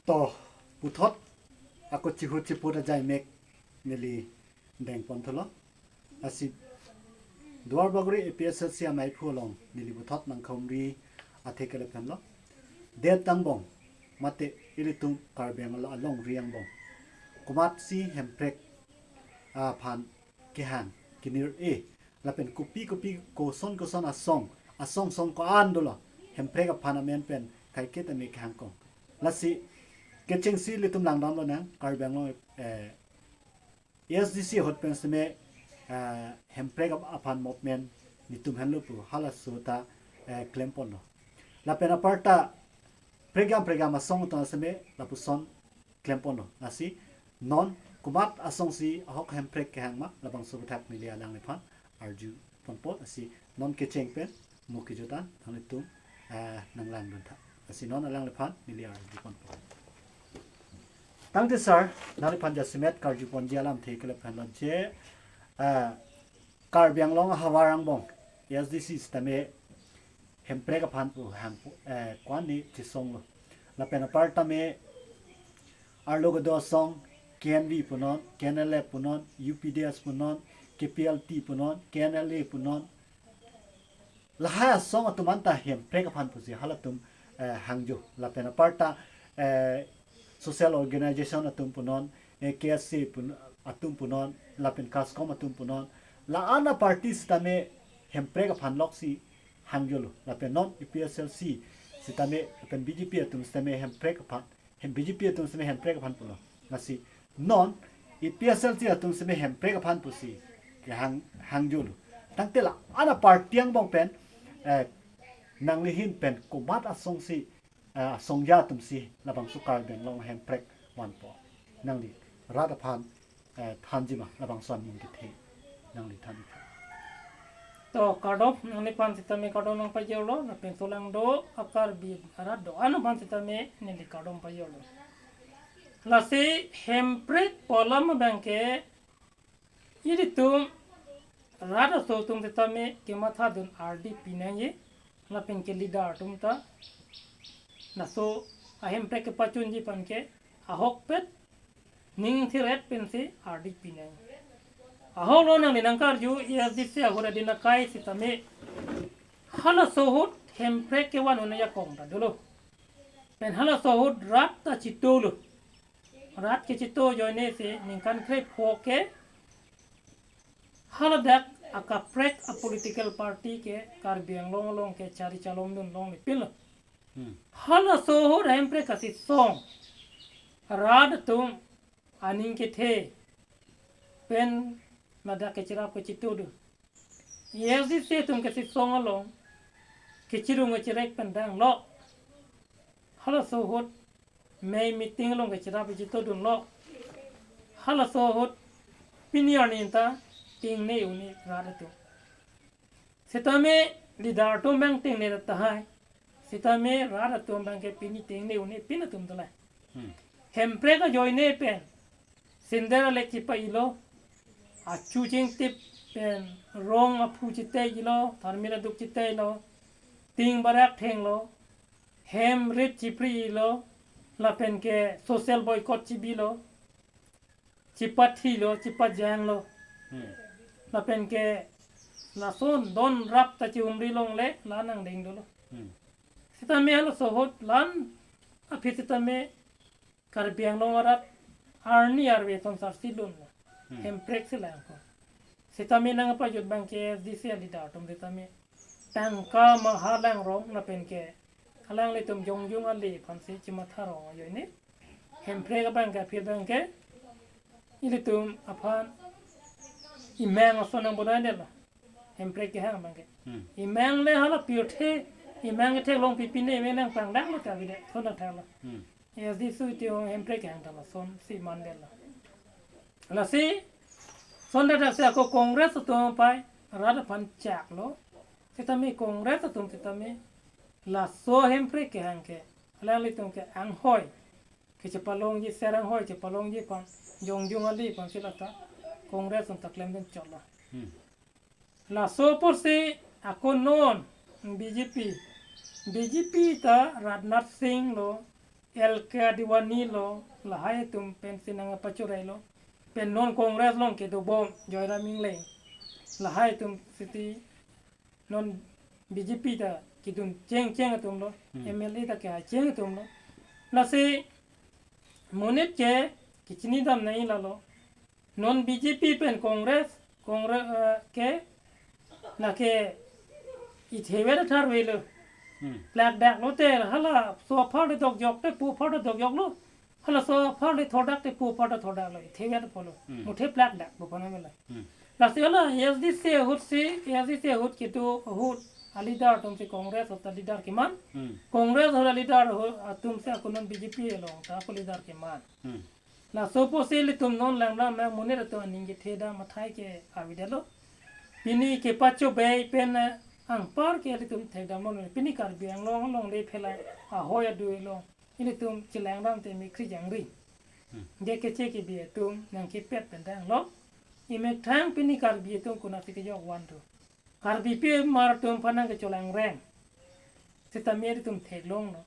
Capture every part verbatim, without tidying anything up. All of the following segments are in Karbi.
To, puthot ako chihu chiput ajai mek neli dengpon thulo. Lasi Duarbagori A P S L C amaiphu along neli puthot nangkahumri athe kelephan lo. Det angbong mate ilitum Karbi Anglong alongri angbong komatsi hemprek aphan kehang kenir-e lapen kopi kopi koson koson asong asong song ko-an dolo hemprek aphan amen pen kaiketa me kehang kong. Lasi kechengsi ilitum langdam lonang Karbi Anglong eh, A S D C ahut pen seme eh, hemprek ap- aphan movement netum henlo pu halaso ta eh, klemponlo. Lapen aparta pregam pregam asong utan seme lapuson klemponlo. Lasi non komat asongsi ahok hemprek kehang ma labangso aputhak neli alangliphan arju ponpo. Lasi non kecheng pen mo kejut an nanglitum eh, nanglangdun tha. Lasi non alangliphan neli arju ponpo. Tangte sir, nangliphan jasemet karju ponji alamthe kelephan lo je eh, Karbi Anglong ahavar angbong A S D C sitame hemprek aphan pu hang pu eh, ko-an ne chisonglo. Lapen aparta me arlo kedo asong K N V punon, K N L F punon, U P D S punon, K P L T punon, K N L A punon. Lahai asong atum anta hemprek aphan pusi halatum eh, hangjo. Lapen aparta eh, social organization atum punon, eh, K S A pun atum punon, lapen KASCOM atum punon. La-an aparty sitame hemprek aphan loksi hangjolo. Lapen non A P S L C sitame lapen B J P atum sitame hemprek aphan hem B J P atum sitame hemprek aphan pulo. Lasi non A P S L C atum sitame hemprek aphan pusi kehang hangjolo. Tangte la-an aparty angbong pen eh, nanglihin pen komat asongsi eh, asongja atumsi labangso Karbi Anglong hemprek vanpo. Nangli rat aphan eh, thanji ma labangso aning kethe nangli than. To kardom, nangliphan sitame kardom nangpajirlo, lapen solangdo a-Karbi arat do-an aphan sitame neli kardom pajirlo. Lasi hemprek pu alam abangke ilitum rat aso atum sitame kemathadun ardi pinangji, lapen ke leader atum ta laso ahemprek kepachunji aphan ke ahokpet ning thiret pensi ardi pinang. Ahoklo nangli nangkarju A S D C ahut adin akai sitame halaso ahut hemprek kevan un ajakong ta dolo. Pen halaso ahut rat ta chitolo. Rat kechito ajoine si ningkan krepho ke haladak akaprek a-political party ke Karbi Anglong along ke chari chalomdun longlepinlo. Hmm. Halaso ahut hemprek kasisong rat atum aning kethe pen ladak kechirap kechitodun. A S D C atum kesisong along kechirung kechirek pen danglo. Halaso ahut mei meeting along kechirap kechitodunlo. Halaso ahut pini arni ta tingne un-e rat atum. Sitame leader atum abang tingne tahai. Sitame rat atum abangke pini tingne un-e pin atum dolang. Hmm. Hemprek ajoine pen sandal alek chipa-ilo, achu chingtip pen rong aphu chite-ilo, tharmil aduk chite-ilo, ting barak thenglo, hem rit chipri-ilo, lapen ke social boycott chibilo, chipathilo, chipajanglo. Hmm. Lapen ke lason don rap ta chihumri longle, la nangdeng dolo. Hmm. Sitame halaso ahut la-an aphi sitame Karbi Anglong arat arni arve son sarsi lun. Hmm. Hemprek si lang ko. Sitame nangpajut abangke A S D C a-leader atum sitame tangka maha langrong lapen ke alanglitum jongjung ale aphansi chimatha rong ajoine. Hemprek abangke aphi abangke ilitum aphan imang ason nangbonai detlo. Hemprek kehang abangke. Hmm. Imang le hala pirthe, imang kethek long pipine me nangpangdanglo ta bide, son nangthanglo. Hmm. A S D C atum hemprek kehang ta lason si mandetlo. Lasi, son dak dak si ako Congress atum pai, rat aphan chaklo. Sitame Congress atum sitame, laso hemprek kehang ke, alanglitum ke anghoi kechepalongji, ser anghoi chepalongji aphan, jongjung ale aphansi lata Congress atum ta klemdun chotlo. Hmm. Laso apotsi ako non B J P, B J P ta Rajnath Singh lo, L K Advani lo, lahai atum pensi nangpachorei lo. Pen non Congress along kedobom Joyram Engleng, lahai atum siti non B J P ta kedun chengcheng atum lo, Hmm. M L A ta kehai cheng atum lo. Lasi monit ke kechinidam nangji lalo. Non B J P pen Congress, Congress, eh, ke, lake ithevek tharvelo. Hmm. Plakdak lote hala so apharli dokjok te pu apharli dokjoklo. Hala so apharli thordak te pu apharli thordaklo. Ithevek apotlo. Hmm. Muthe plakdak bu pana mela. Hmm. Lasi hala A S D C ahut si, A S D C ahut kedo ahut aleader atum si Congress ahut aleader keman. Hmm. Congress ahut aleader ahut atum si ako non B J P along ta ako leader keman. Hmm. Laso apotsi ilitum non langdam amonit atum aning kethedam athai ke avedetlo. Pini kepachobei pen, eh, anpar ke ilitum thekdamlo. Pini Karbi Anglong alongle phelang ahoi adui along ilitum chelangdam te mekri jangri. Hmm. Je keche kebi atum nangkepet pen danglo. Emethang pini Karbi atum konatsi kejok van do. Karbipi mar atum aphan nangkecholangreng. Sitame ilitum theklonglo.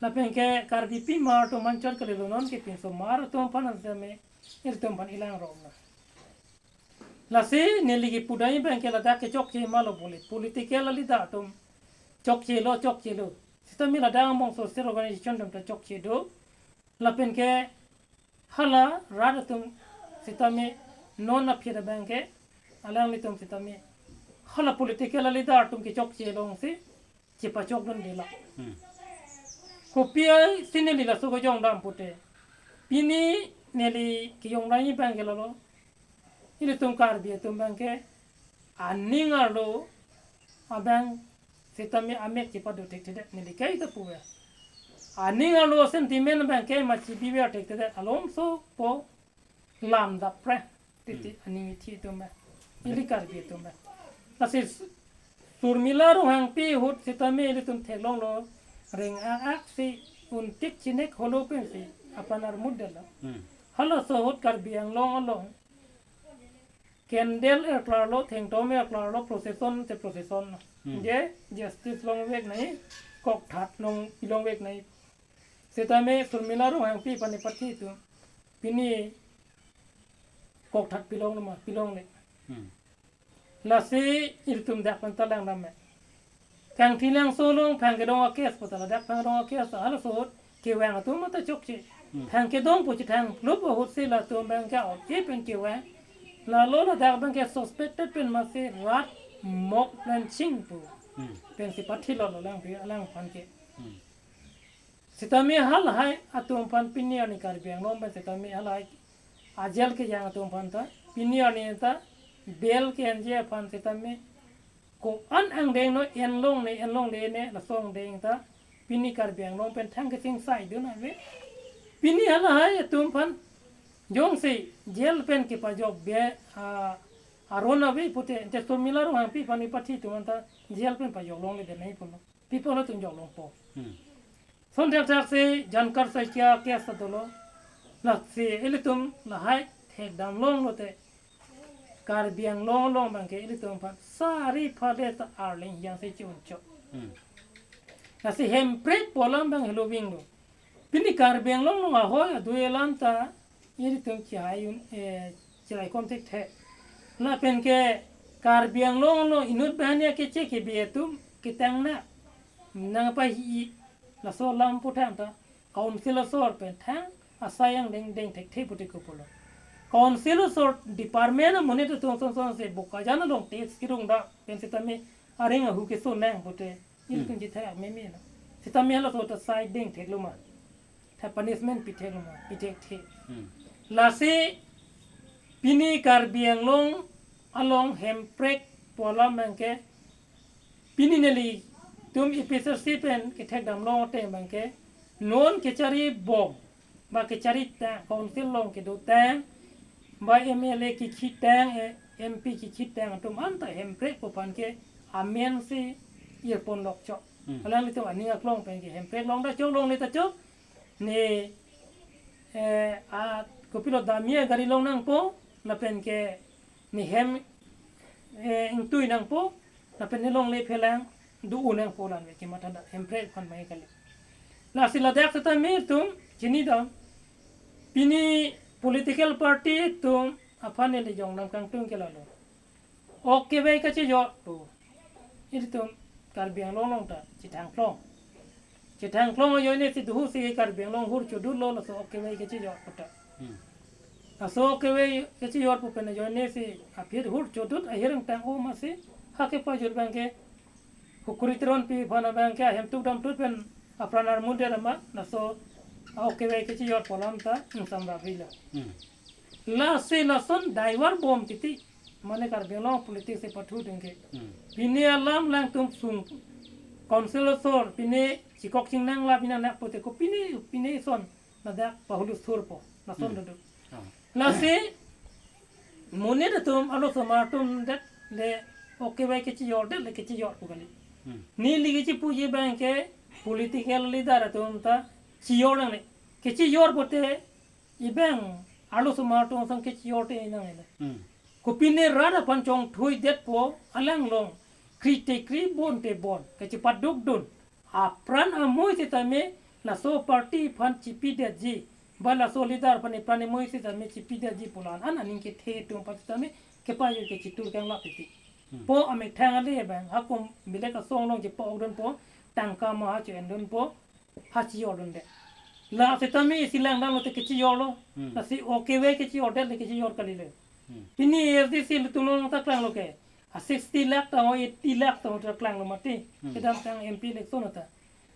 Lapen ke Karbipi mar atum aphan chot kalilo, non ke pinsomar atum aphan sitame ilitum aphan ilangroklo. Lasi neli kepudai abang ke ladak ke chokche malo bole. Political leader atum chokchelo, chokchelo. Sitame ladak among social organization atum ta chokche do. Lapen ke hala rat atum sitame non aphi abang ke alanglitum sitame hala political leader atum kechokche alongsi chepachokdunde la. Hmm. Kopi ai si neli laso kejongdam pute. Pini neli kejongdam abang ke lalo. Ilitum Karbi atum abang ke aning arlo abang sitame amek chepado thekthedet neli kaita puve. Aning arlo sentiment abang ke ma chibiver thekthedet alomso po lam dapre. Titi Hmm. aning ithi atum abang. Ili Karbi atum abang. Lasi Su-, Surmila Ronghangpi ahut sitame ilitum theklonglo, reng-ak-ak si untik chinek holo pensi aphan armut detlo. Hmm. Halaso ahut Karbi Anglong along candle erklarlo, thengtom erklarlo, procession te procession. Hmm. Je justice longvek nangji, kokthat long pilongvek nangji. Sitame Surmila Ronghangpi aphan ipathi atum pini kokthat pilonglo ma, pilongle. Hmm. Lasi ilitum dak aphan ta langdam me. Kangthilangso along phang kedong a-case pu ta ladak phang kedong a-case ta halaso ahut kevang atum ta chokche. Hmm. Phang kedong pu chethang plup ahut si latum abang ke out ke pen kevang. Lalo ladak abang ke suspected pen masi rat mok pen ching pu. Hmm. Pensi pathilo lo lang pi alang aphan ke. Hmm. Sitame halahai atum aphan pini arni Karbi Anglong pen sitame halahai a-jail kejang atum aphan ta pini arni ta bail ke-enji aphan sitame ko-an angdeng no enlongle, enlongle ne laso angdeng ta pini Karbi Anglong pen thang kesingsai dun ave. Pini halahai atum aphan jongsi jail pen kepajok be, ah, aron ave pute, ante Surmila Ronghangpi aphan ipathi atum anta jail pen pajok longledet nangji pulo. People atum jok longpo. Hmm. Son thakthak si Jankar Saikia case ta dolo. Lasi ilitum lahai thekdam longlo te Karbi Anglong along abang ke ilitum aphan sari phale ta arleng yang si chuncho. Hmm. Lasi hemprek pu alam abang helo vinglo. Pini Karbi Anglong along ahoi adui alam ta ilitum chihai un, eh, chiraikom thekthe. Lapen ke Karbi Anglong along inut banghini akeche kebi atum ketang na nangpahi laso alam pu thangta council asor pen thang asai angdeng deng thekthe pute kopulo. Council asor department amonit atum son son si Bokajan along tax kerung da pen sitame areng ahu keso nang pute Hmm. ilitum chethak meme na. Sitame halaso ta sai deng theklo ma. Tha punishment pi theklo ma, pi thekthe. Hmm. Lasi pini Karbi Anglong along hemprek pu alam abang ke pini nelitum A P H L C pen kethekdam long ateng abang ke non kecharibom ba kecharita council along kedotang ba M L A kechitang, eh, M P kechitang atum anta hemprek pu aphan ke amen si irpon lok chok. Hmm. Alanglitum aning aklong pen ke hemprek long ta chok, longle ta chok. Ne, eh, a kopilo damji agari long nangpo, lapen ke ne hem, eh, ingtui nangpo, lapen ne longle phelang do-o nangpo, la-an ave kematha da hemprek aphan mai kali. Lasi ladak setame itum chinidam. Pini political party atum aphan neli jong nangkangtung ke lalo. Ok kevei kachejor pu. Itum Karbi Anglong along ta chethangklong. Chethangklong ajoine si duhu si Karbi Anglong hur chodut lo laso ok kevei kachejor pu ta. Hmm. Laso ok kevei kachejor pu pen ajoine si aphi hur chodut ahirang tang o masi ha kepajut abang ke Hukuri Teronpi aphan abang ke ahem tuk dam tut pen apran armun der ama laso ok kevei kachejor pu alam ta ingsam ravi lo. Hmm. Lasi lason daivar bom titi. Mane Karbi Anglong politics si pathu dengke. Hmm. Pini alam alangtum sung council asor pini chikok chingnang la pini anak pote ko pini pini son ladak pahulus thurpo lason Hmm. duduk. Ah. Lasi monit atum alo somar atum det le ok kevei kachejor det le kachejor pu kali. Hmm. Neli kachipuji abang ke political leader atum ta chejor nangne. Kachejor pote ibang alo somar atum asong kachejor te nangne. Hmm. Kopine rat aphan chongthui detpo alang along kri te kri bon te bon kachepaduk dun. Apran amoi setame laso party aphan chipidetji. Ba laso leader aphan ipran amoi setame chipidetji pu la-an aning kethe atum aphan setame kepajut ke chitur kanglap titi. Hmm. Po amethang ale abang hakum bilek asong along chepa-ok dunpo tangka maha cho-en dunpo ha chejor dunde. La setame isi langdam lote kachejor lo. Hmm. Lasi ok kevei kachejor det le kachejor kali le. Hmm. Pini A S D C le tulong ta klanglo ke. A sixty lakh ta ho eighty lakh ta ho ta klanglo mati. Hmm. Kedamtang M P election ta.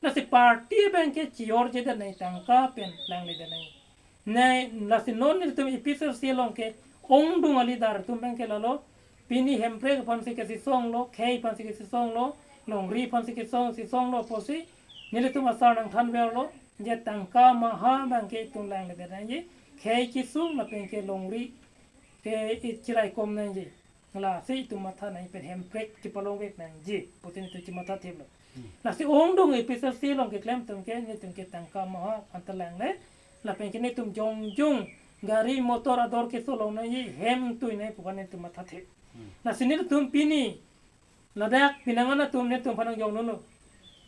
Lasi party abang ke chejorje det nai tangka pen langledet nai. Nai lasi non nelitum A P C C along ke ongdung a leader atum abang ke lalo. Pini Hemprek aphan si kesisong lo, khei aphan si kesisong lo, longri aphan si kesong sisong lo pusi nelitum asar nangthanver lo. Je tangka maha abang ke itum langledet nangji. Khei kesung lapen ke longri ke i chiraikom nangji. Lasi itum matha nangji pen Hemprek chipalongvek nangji putin itum chimatha thip lo. Hmm. Lasi ongdung A P C C along keklem atum ke nelitum ke tangka maha aphan ta langle. Lapen ke nelitum jongjong gari motor ador keso long nangji hem tui nangji pu aphan nelitum matha thip. Hmm. Lasi nelitum pini ladak pinangan atum nelitum aphan nangjong dunlo.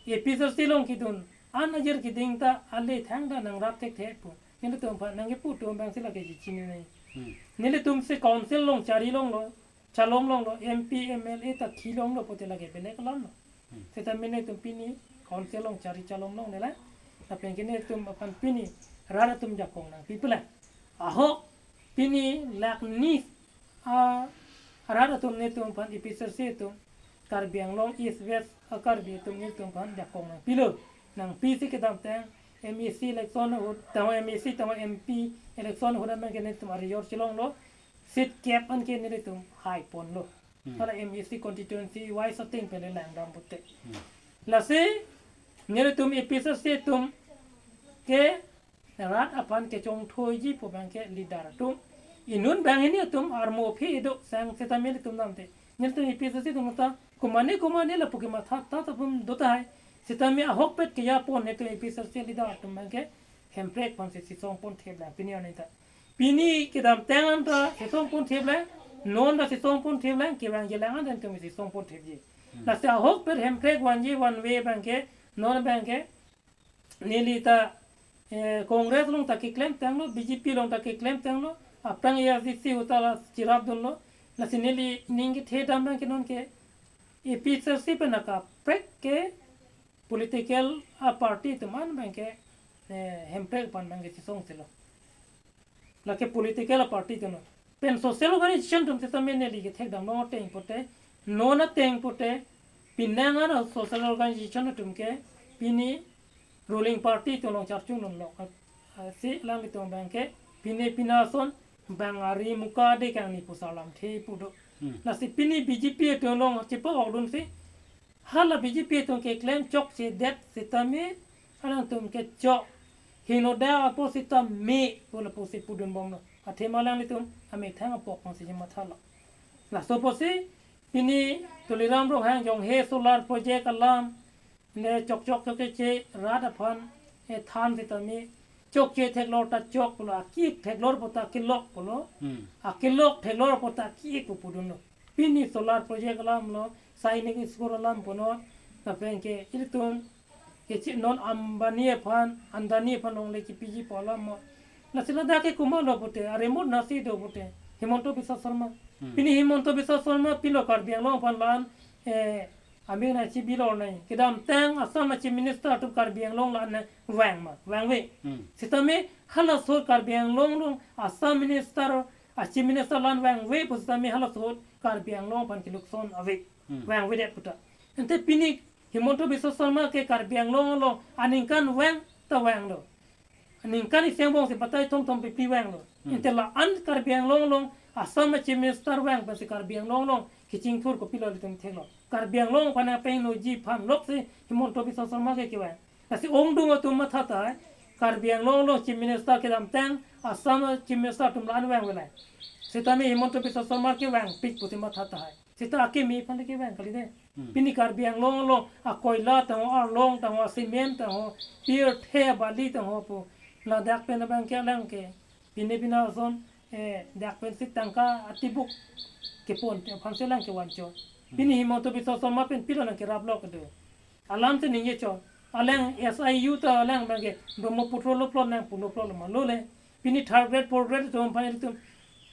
A P C C along kedun an ajir keding ta ale thangta nangrap thekthe pu. Nelitum aphan nangkepu atum abang si lake chini nangji. Hmm. Nelitum si council along chari longlo, chalom longlo, M P, M L A ta khi longlo pote lake belek alam lo. Hmm. Setame nelitum pini council along chari chalom longle la. Lapen ke nelitum aphan pini rat atum jakong nangpi pu la. Ahok pini lakh ni a rat atum nelitum aphan A P C C atum Karbi Anglong East West a Karbi atum nelitum aphan jakong nangpilo. Nangpi si kedamtang M A C election ahut, tangho M A C, tangho M P election ahut abang ke nelitum arijor chelonglo. Seat kep an ke nelitum haiponlo. Hmm. Hala M A C constituency wise ating pen langdam pute. Hmm. Lasi nelitum A P C C atum ke rat aphan kechongthuiji pu abang ke leader atum. Inut banghini atum armo aphi ido sang setame nelitum damte. Nelitum A P C C atum ta kumane kumane lapu kematha ta ta pum do tahai. Setame ahokpet kejapon nelitum A P C C leader atum abang ke Hemprek aphan si sisongpon thip lang pini anita. Pini kedamtang an ta sisongpon thip lang, non ta sisongpon thip lang, kevangji lang an ta nelitum sisongpon thipji. Hmm. Lasi ahokpet Hemprek vanji vanve abang ke, non abang ke, neli ta, eh, Congress along ta keklemtanglo, B J P along ta keklemtanglo, aphrang A S D C ahut ta la chirap dunlo, lasi neli ning kethe dam abang ke non ke, A P C C pen akaprek ke political a party atum an abang ke, eh, Hemprek aphan abang ke sisong silo. Lake political a party atum lo. Pen social organization atum setame neli kethekdam long ateng pute, non ateng pute, pinangan a social organization atum ke, pini ruling party atum along charchung dunlo. Ah, si alanglitum abang ke, pine pina ason, bang ari muka de kangni pu alam the pu do. Hmm. Lasi pini B J P atum along chepa-ok dunsi, hala B J P atum keklem chokchedet setame, alangtum ke chok. Hingno da apo setame, pu lapusi pudun bomlo. Athema alanglitum, amethang apok nangsi mathalo. Laso pusi, pini Tuliram Ronghang jong he solar project alam, le chokchok chokche rat aphan, e than setame, chokche theklor ta chok pulo, akik theklor pu ta kelok pulo, Hmm. akelok theklor pu ta akik pu pudunlo. Pini solar project alam lo, Sainik school alam punon, lapen ke ilitum Kechi non Ambani aphan, Adani aphan longle kipiji pu alam ma. Lasi ladak ke komatlo pute, aremut nasi do pute, Himanta Biswa Sarma. Hmm. Pini Himanta Biswa Sarma pilo Karbi Anglong aphan la-an, eh, aming nangchibilor nai. Kedamtang Assam a-Chief Minister atum Karbi Anglong la-an nangvang ma, vangve. Hmm. Sitame halaso Karbi Anglong along Assam Minister, a-Chief Minister la-an vangve pusitame halaso Karbi Anglong aphan kelukson ave. Hmm. Vangvedet puta. Ante pini Himanta Biswa Sarma ke Karbi Anglong along aningkan vang ta vanglo. Aningkan isi angbong si batai thomthom phli phli vanglo. Hmm. Ante la-an Karbi Anglong along Assam a-Chief Minister vang pensi Karbi Anglong along kechingthur kopilo ilitum theklo. Karbi Anglong aphan nangpengnoji aphan loksi Himanta Biswa Sarma ke kevang. Lasi ongdung atum matha tahai, Karbi Anglong along Chief Minister kedamtang Assam a-Chief Minister atum la-an vangve lang. Sitame Himanta Biswa Sarma kevangpik pusi matha tahai. Seta akimi aphan le kevang kali de. Hmm. Pini Karbi Anglong along akoila tangho, arlong tangho, cement tangho, pirthe bali tangho pu. Ladak pen abang ke alang ke. Pini pina ason, eh, dak pensi tangka atibuk kepon aphan si alang kevan chot. Hmm. Pini Himanta Biswa Sarma pen pilo nangkerap lok do. Alam si ningje chot. Alang S I U ta alang abang ke Brahmaputra lo plot nang pulo plot lo ma lo le. Pini third grade, fourth grade atum aphan ilitum,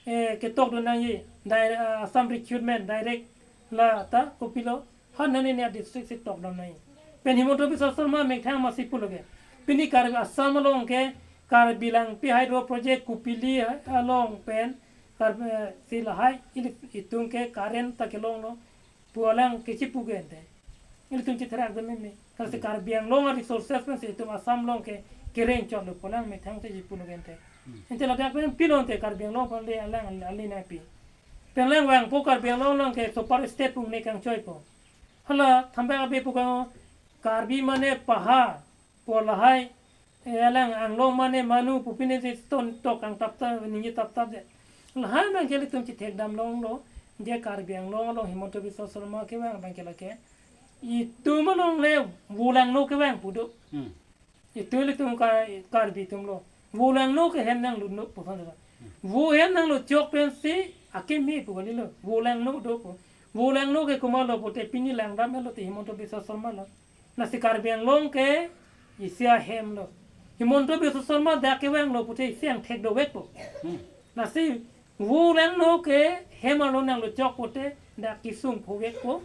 eh, ketok dun nangji, direct, ah, Assam recruitment direct la ta kopilo, ha nani ne district si tok dam nangji. Pen Himanta Biswa Sarma methang masi pulo ke. Pini Karbi Assam along ke Karbi Langpi Hydro Project Kopili along pen Karbi, eh, si lahai ili itum ke current ta kelonglo. Pu alang kechipu ke ante. Ilitum chitherak dam meme. Karsi Hmm. Karbi Anglong a-resources pensi itum Assam along ke kereng chotlo pu alang methang si chipulo ke ante. Hmm. Ante ladak pen pilo ante Karbi Anglong aphan le alang ali nangpi. Pen lang vangpo Karbi Anglong along ke super state pu ne kangchoipo. Hala Thambek Abe pu kang Karbi mane paha. Pu lahai, eh, alang Anglong mane manu pu pine si ton tok kangtap ta ningje tap tap de. Lahai abang ke ilitum chithek dam longlo, je Karbi Anglong along Himanta Biswa Sarma kevang abang ke lake. Itum along le Volangno kevang pu do. Hmm. Itum ilitum Ka-, Karbi atum lo. Volangno ke hem nanglut no pu aphan do. Hmm. Vo hem nanglut chok pensi akimi pu kalilo. Volangno do pu. Volangno ke komatlo pute pini langdam elo te Himanta Biswa Sarma lo. Lasi Karbi Anglong ke isi ahem lo. Himanta Biswa Sarma dak kevanglo pute isi angthek dovekpo. Hmm. Lasi Volangno ke hem arlo nanglut chok pute dak kesung phovekpo.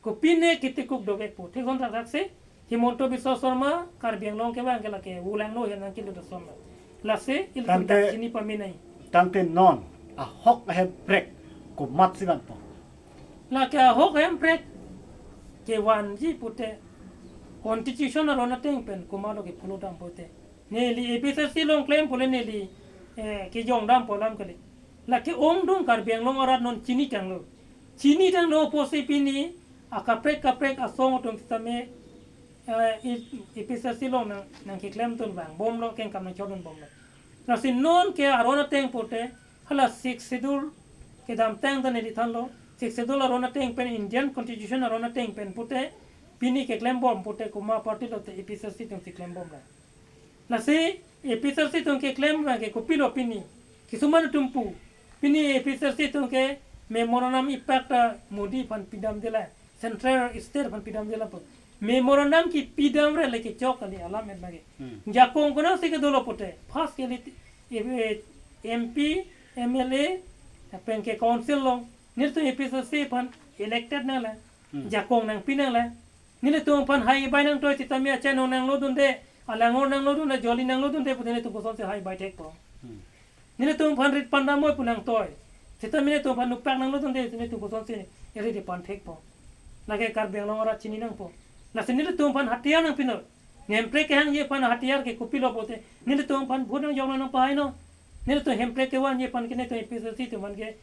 Kopine ketikuk dovekpo. Thekson thakthak si Himanta Biswa Sarma Karbi Anglong kevang ke lake Volangno hem nangkelut ason lo. Lasi ilitum Tangte dak chini pamenai. Tangte non ahok ahemprek komatsi vanpo? Lake ahok ahemprek kevanji pute constitution aron ateng pen komatlo ke follow dam pute. Neli A P H L C along klem pule neli, eh, kejong dampo alam kali. Lake ongdung Karbi Anglong arat non chinitanglo. Chinitanglo pusi pini akaprek kaprek asong atum sitame, eh, i, A P H L C along nang, nangkeklemdun vangbomlo, kengkam nangchodunbomlo. Lasi non ke aron ateng pute, hala Sixth Schedule kedamtang ta neli thanlo, Sixth Schedule aron ateng pen Indian Constitution aron ateng pen pute, pini keklembom pute komat party lo te A P H L C atum si klembom ra. Lasi A P H L C atum keklem abang ke kopilo pini. Kisuman atum pu. Pini A P H L C atum ke memorandum ipak ta Modi aphan pidamde la. Central state aphan pidamde la pu. Memorandum kipidam re le kechok kali alam et lage. Hmm. Jakong konatsi ke dolo pute. First ke elit, eh, eh, M P, M L A, pen ke council along. Nelitum A P H L C aphan elected nanglang. Hmm. Jakong nangpi nanglang. Nelitum aphan hai bai nangtoi sitame achenong nanglodunde, alangor nanglodunde, joli nanglodunde, pute nelitum kosonsi hai bai thekpo. Hmm. Nelitum aphan rit panda moi pu nangtoi. Sitame nelitum aphan nupak nanglodunde, nelitum kosonsi rit pan thekpo. Lake Karbi Anglong arat chini nangpo. Lasi nelitum aphan hatiyar nangpinon. Ne hemprek kehangji aphan hatiyar ke kopilo pute. Nelitum aphan vote nangjong nangpahaino. Nelitum hemprek kevanji aphan ke nelitum A P H L C atum aphan ke,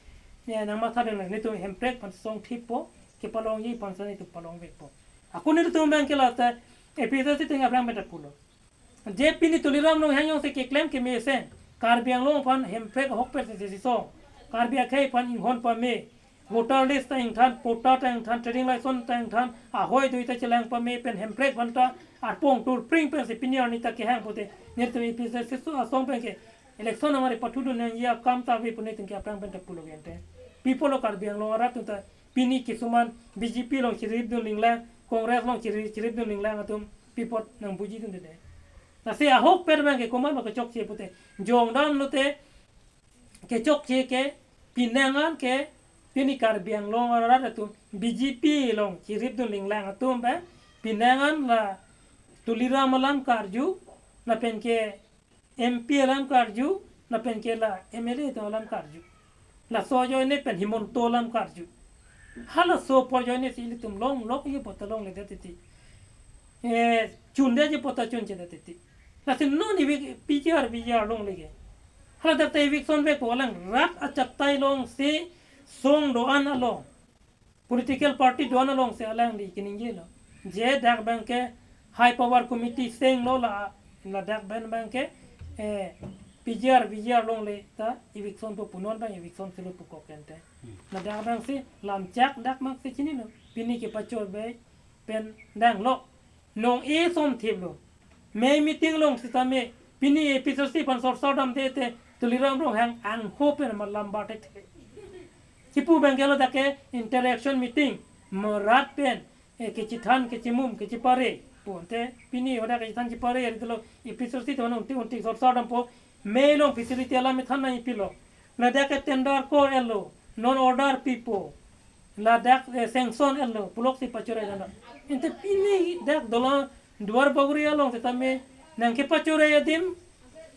ne nangmathadun nang. Nelitum hemprek aphan song thippo. Kepalongji aphan si nelitum palongvekpo. Ako nelitum abang ke la ta A P H L C atum aphrang pen ta pulo. Je pini Tuliram Ronghang jongsi keklem kemesen, Karbi Anglong aphan hemprek ahokpet si sisong, Karbi akhei aphan inghon pame, voter list ta ingthan, patta ta ingthan, trading license ta ingthan, ahoi dui ta chelang pame pen hemprek aphan ta arpong turpring pensi pini arni ta kehang pute, nelitum A P H L C asong pen ke election amari pathudun nangji akam ta ave pu nelitum ke aphrang pen ta pulo ke ante. Pi apotlo Karbi Anglong arat atum ta pini kisuman B J P along chiripdun linglang, Congress along chiri-, chiripdun linglang atum. Pi apot nangpuji dun dede. Lasi ahokpet abang ke komatlo kechokche pute. Jongdam lote kechokche ke penang an ke pini Karbi Anglong arat atum B J P along chirip dun linglang atum abang penang an la Tuliram alam karju, lapen ke M P alam karju, lapen ke la M L A atum alam karju. Laso ajoine pen Himanta alam karju. Halaso apor ajoine si ilitum longlok ye bota longledet titi. Eh, chunde ye bota chunchedet titi. Lasi non evic-, P G R, V G R longle ke. Hala dak ta eviction vekpo, alang rat achatai alongsi song do-an along, political party do-an alongsi alangli keningjelo. Je dak abang ke high power committee senglo la, ladak pen abang ke, eh, P G R, V G R longle ta eviction po pu, non abang eviction silo pu kok ente. Hmm. Ladak abangsi lamchak dak mak si chinilo. Pini kepachobei pen danglo. Nong-e somthiplo. Mei meeting along sitame pini A P H L C aphan sorsor damde te Tuliram Ronghang angho pen ma lam bar thekthe. Chipu abang ke ladak ke interaction meeting, mo rat pen, eh, kechethan, kechemum, kechepare. Pute pini hadak kechethan chepare ari telo A P H L C atum unti unti sorsor dampo, mei along facility alam methan nangpilo. Ladak ke tender ko-etlo, non order pipo. Ladak, eh, sanction etlo, puloksi pachorei danda. Ente pini dak Dola Duar Bagori along sitame nangkepachorei adim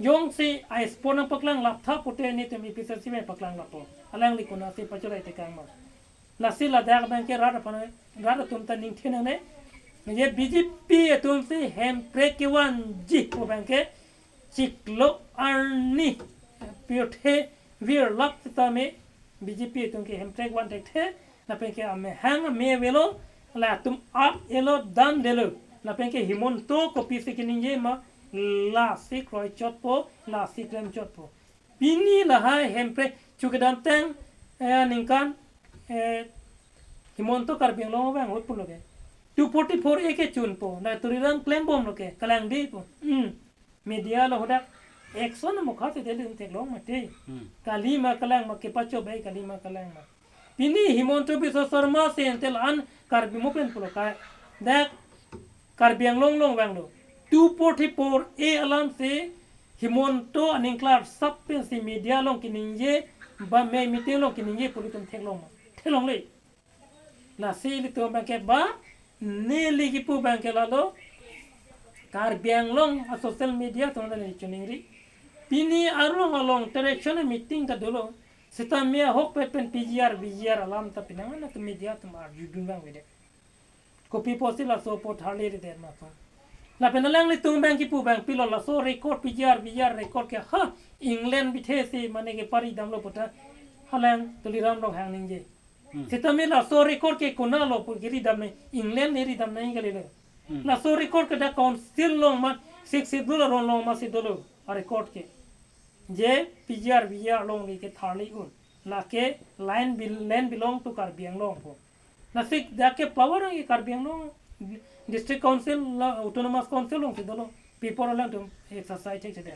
jongsi a-spot nangpaklang lap tha pute netum A P H L C pen paklang lappo. Alangli konatsi pachorei tekang ma. Lasi ladak abang ke rat aphan, rat atum ta ningthe nangne. Ye B J P atumsi hemprek kevanji pu abang ke chiklo arni pirthe virlap sitame B J P atum ke hemprek van thekthe, lapen ke amahang ame avelo, latum ap-etlo, dandetlo, lapen ke Himanta kopisi keningje ma, lasi kroichotpo, lasi klemchotpo. Pini lahai hemprek chu kedamtang, eh, ningkan, eh, Himanta Karbi Anglong vang ahut pulo ke. Two forty-four A kechunpo, la Tuliram klembomlo ke, kalangdipo. Hmm. Media along hadak action mokha si deli theklong mati. Hmm. Kali ma kalang ma, kepachobei kali ma kalang ma. Pini Himanta Biswa Sarma si entel an Karbi mo pen pulo ka. Dak Karbi Anglong along vanglo. Two forty-four A alamsi Himanta aningklar sap pensi media along keningje, ba mei meeting along keningje pu ilitum theklong ma. Theklongle. Lasi ilitum abang ke ba, neli kipu abang ke lalo, Karbi Anglong a-social media atum ta neli choningri. Pini arong along interaction meeting ta dolo. Sitame ahokpet pen P G R, V G R alam ta penang an atum media atum arjudun abang vede. Kopi apotsi laso apot harli ridet ma atum. Lapen alanglitum abang kipu abang pilo laso record P G R, V G R record ke ha England bithe si mane kepari damlo puta halang Tuliram Ronghang ningje. Hmm. Sitame laso record ke konatlo pu kiri damnang, England ne ri damnang kalilo. Hmm. Laso record ke dak council along ma, Sixth Schedule aron along ma si dolo a-record ke. Je P G R V G R along ni ke tharli un. Lake line bel-, land belong to Karbi Anglong pu. Lasi dak ke power ke Karbi Anglong District Council la Autonomous Council alongsi dolo. Pi apor alangtum exercise thekthedet.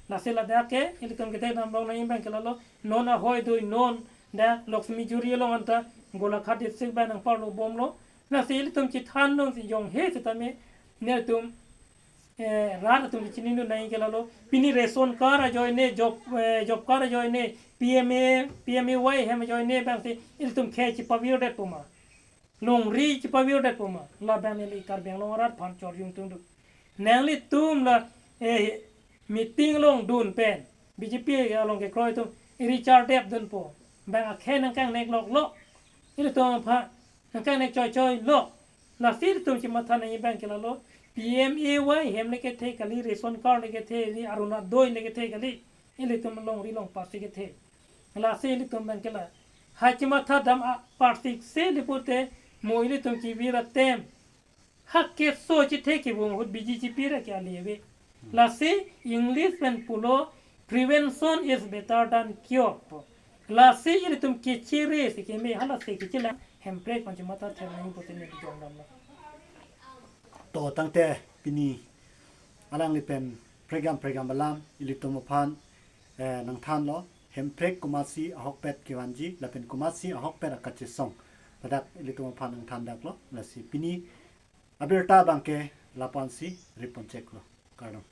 Lasi ladak ke ilitum kethekdam longnang abang ke lalo, non ahoi doi non dak Laxmi Juri along anta Golaghat district abang nangparlo bomlo. Lasi ilitum chethan dun si jong he sitame netum, eh, rat atum kechinidun nangji ke lalo. Pini ration card ajoine, job, eh, job card ajoine, P M A, P M A Y hem ajoine abangsi ilitum khei chepavirdetpo ma, longri chepavirdetpo ma, labang neli Karbi Anglong arat aphan chorjung tungduk. Nanglitum la, eh, meeting along dun pen, B J P along kekroi atum, iri chardep dunpo. Bang akhei nangkangnek loklok. Ilitum aphan nangkangnek choichoilok. Lasi ilitum chematha nangji abang ke lalo, P M A Y hem le kethe kali, ration card le kethe kali, Orunodoi le kethe kali. Ilitum longri longpat si kethe. Lasi ilitum abang ke la, ha chematha dam apar sik se li pute mo ilitum kevir atem. Ha keso chethe kevung ahut B J P ra ke ale ave. Lasi English pen pulo, "Prevention is better than cure" pu. Lasi ilitum kechere si keme, halasi kechelangji hemprek aphan chematha thek nangji pusi neli jongdamlo. To tangte pini alangli pen prekjam prekjam alam ilitum aphan, eh, nangthanlo, hemprek komatsi ahokpet kevanji lapen komatsi ahokpet akachesong, ladak ilitum aphan nangthandaklo. Lasi pini abirta abang ke Lapu-ansi ri poncheklo. Kardom.